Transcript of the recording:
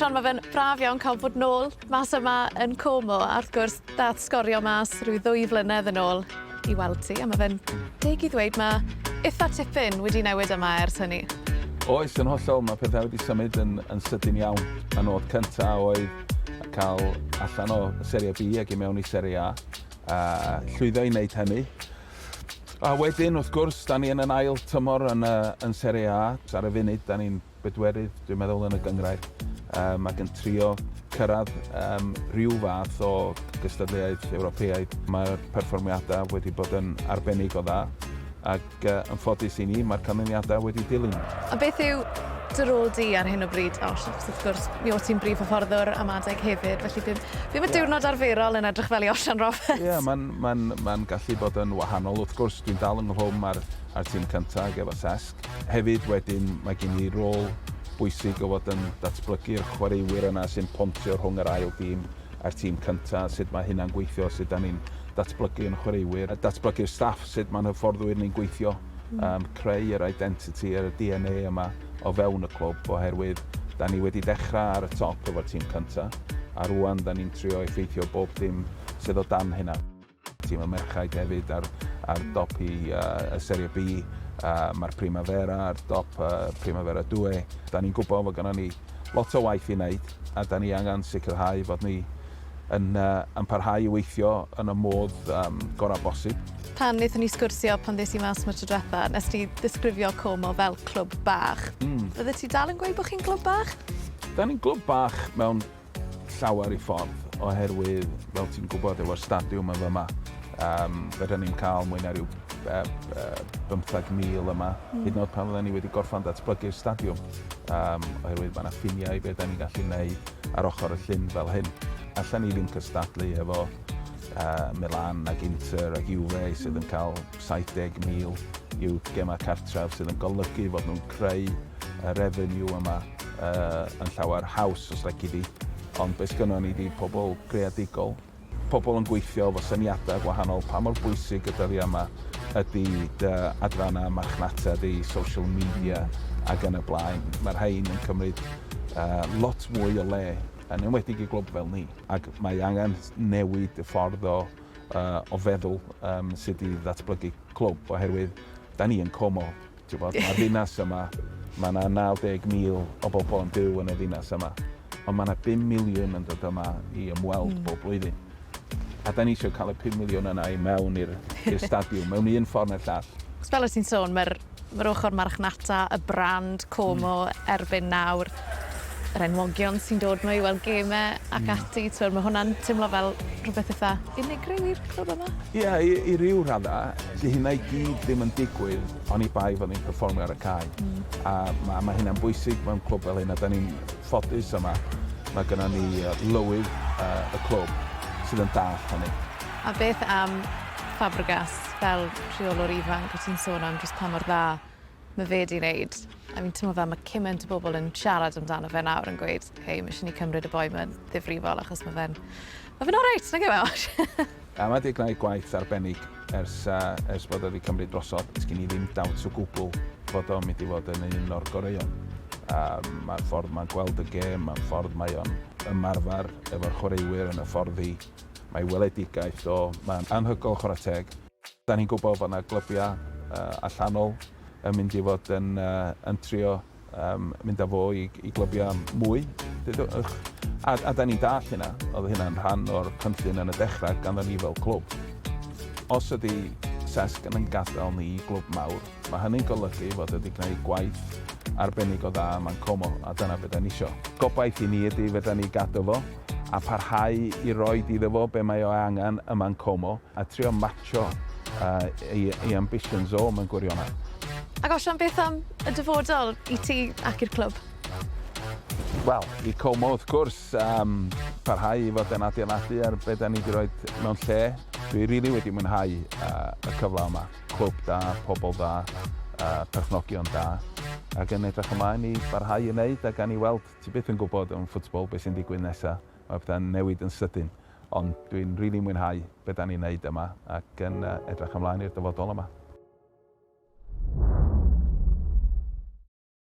Osian, mae fe'n braf iawn cael bod nôl mas yma yn Como, a wrth gwrs, dath sgorio mas rhyw ddwy flynedd yn ôl i weld ti, a mae fe'n deg i ddweud mae itha tipyn wedi newid yma ers hynny. Oes, yn hollol, mae pethau wedi symud yn, yn sydyn iawn. Y nod cyntaf oedd cael allan o Serie B ac i mewn i Serie A, a llwyddo i wneud hynny. A wedyn, wrth gwrs, da ni yn yn ail tymor yn, yn Serie A. Ar y funud, da ni'n bedwerydd, dwi'n meddwl, yn y gynghrair, um, ac yn trio cyrraedd um, rhyw fath o gystadleuaeth Ewropeaidd. Mae'r perfformiadau wedi bod yn arbennig o dda, ac uh, yn ffodus i ni, mae'r canlyniadau wedi dilyn. A beth yw dy rôl di ar hyn o bryd, Osh? Achos wrth gwrs, mi o't ti'n brif hyfforddwr am adeg hefyd, felly be, be mae diwrnod arferol yn edrych fel i Osian Roberts? Ie, yeah, mae'n ma ma gallu bod yn wahanol. Wrth gwrs, dwi'n dal ynghlwm ar, ar tîm cyntaf efo Cesc. Hefyd wedyn mae gen i rôl bwysig o fod yn datblygu'r chwaraewyr yna sy'n pontio rhwng yr ail dîm a'r tîm cynta, sut mae hynna'n gweithio, sut da ni'n datblygu yn chwaraewyr, datblygu'r staff, sut mae'n hyfforddwyr ni'n gweithio, um, creu yr identity, yr DNA yma o fewn y clwb oherwydd da ni wedi dechrau ar y top efo'r tîm cynta a rwan da ni'n trio effeithio bob dim sydd o dan hynna. Tîm y merchaid hefyd ar, ar dop i uh, y Serie B, uh, mae'r Primavera ar dop uh, Primavera 2. Da ni'n gwybod fod gennym ni lot o waith i wneud a da ni angen sicrhau fod ni yn, uh, yn parhau i weithio yn y modd um, gorau bosib. Pan wnaethon ni sgwrsio pan ddes i mas am y tro diwetha, nes ti ddisgrifio Como fel clwb bach. Fyddet ti dal yn gweud bod chi'n glwb bach? Da ni'n glwb bach mewn llawer i ffordd oherwydd, fel ti'n gwybod, efo'r stadiwm yn fyma, um, fedra ni'n cael mwy na rhyw uh, uh, 15,000 yma, hyd yn oed pan fydden ni wedi gorffan datblygu'r stadiwm, um, oherwydd mae yna ffiniau i beth da ni'n gallu gwneud ar ochr y llyn fel hyn. Allan ni ddim cystadlu efo uh, Milan ac Inter ac Juve sydd yn cael 70,000 i'w gemau cartref sydd yn golygu fod nhw'n creu y revenue yma uh, yn llawer haws os lici di. Ond beth sgynnon ni di pobl greadigol, pobl yn gweithio efo syniadau gwahanol, pa mor bwysig y dyddiau yma ydy dy adrannau marchnata di, social media ac yn y blaen. Mae'r rhain yn cymryd uh, lot mwy o le, yn enwedig i glwb fel ni. Ac mae angen newid y ffordd o, uh, o feddwl um, sut i ddatblygu clwb, oherwydd da ni yn Como. Ti'n gwybod, mae'r ddinas yma, mae yna 90,000 o bobl yn byw yn y ddinas yma, ond mae yna 5 miliwn yn dod yma i ymweld bob blwyddyn. A da ni eisiau cael y 5 miliwn yna i mewn i'r stadiwm, mewn un ffordd neu'r llall. Fel o't ti'n sôn, mae'r Mae'r ochr marchnata, y brand Como erbyn nawr, yr enwogion sy'n dod 'ma i weld geme ac ati, t'wod ma' hwnna'n timlo fel rhwbeth itha unigryw i'r clwb yma. Ie, i i ryw radda, 'di hynna i gyd ddim yn digwydd oni bai fod ni'n perfformio ar y cae. A ma' ma' hynna'n bwysig mewn clwb fel hyn a 'dan ni'n ffodus yma, ma' gynnon ni yy lywydd yy y clwb sydd yn dallt hynny. A beth am Fabregas fel rheolwr ifanc, o' ti'n sôn am jyst pa mor dda ma' fe 'di neud. A fi'n timlo fel ma' cyment o bobol yn siarad amdano fe nawr yn gweud hei ma' isie ni cymryd y boi 'ma'n ddifrifol achos ma' fe'n ma' fe'n oreit nag yw e Osh? A ma' 'di gneud gwaith arbennig ers yy ers bod o 'di cymryd drosodd. Sgin i ddim doubt o gwbwl fod o'n mynd i fod yn un o'r goreuon. A ma'r ffordd ma'n gweld y gêm, ma'n ffordd mae o'n ymarfer efo'r chwaraewyr yn y ffordd i Mae weledigaeth o, mae'n anhygoel chwarae teg. Da ni'n gwybod fod 'na glybiau allanol yn mynd i fod yn, yn trio um, mynd â fo i, i glybiau mwy. Dudwch. A, a da ni'n dall hynna. Oedd hynna'n rhan o'r cynllun yn y dechrau ganddo ni fel clwb. Os ydy Cesc yn gadael ni i glwb mawr, mae hynny'n golygu fod wedi gwneud gwaith arbennig o dda yma'n Como, a dyna beth da ni isio. Gobaith i ni ydy fedra ni gadw fo, a parhau i roid iddo fo be mae o angen yma'n Como a trio matcho uh, ei, ei ambitions o mewn gwirionedd. Ac Osian, beth am y dyfodol i ti ac i'r clwb? Wel, i Como wrth gwrs, um, parhau i fod yn adeiladu ar be da ni wedi rhoi mewn lle. Dwi rili really wedi mwynhau uh, y cyfle yma. Clwb da, pobl da, uh, perchnogion da, ac yn edrych ymlaen i barhau i wneud a gan i weld Ti byth yn gwybod yn ffwtbol beth sy'n digwydd nesa, mae pethau'n newid yn sydyn, ond dwi'n rili mwynhau be da ni'n neud yma ac yn edrych ymlaen i'r dyfodol yma.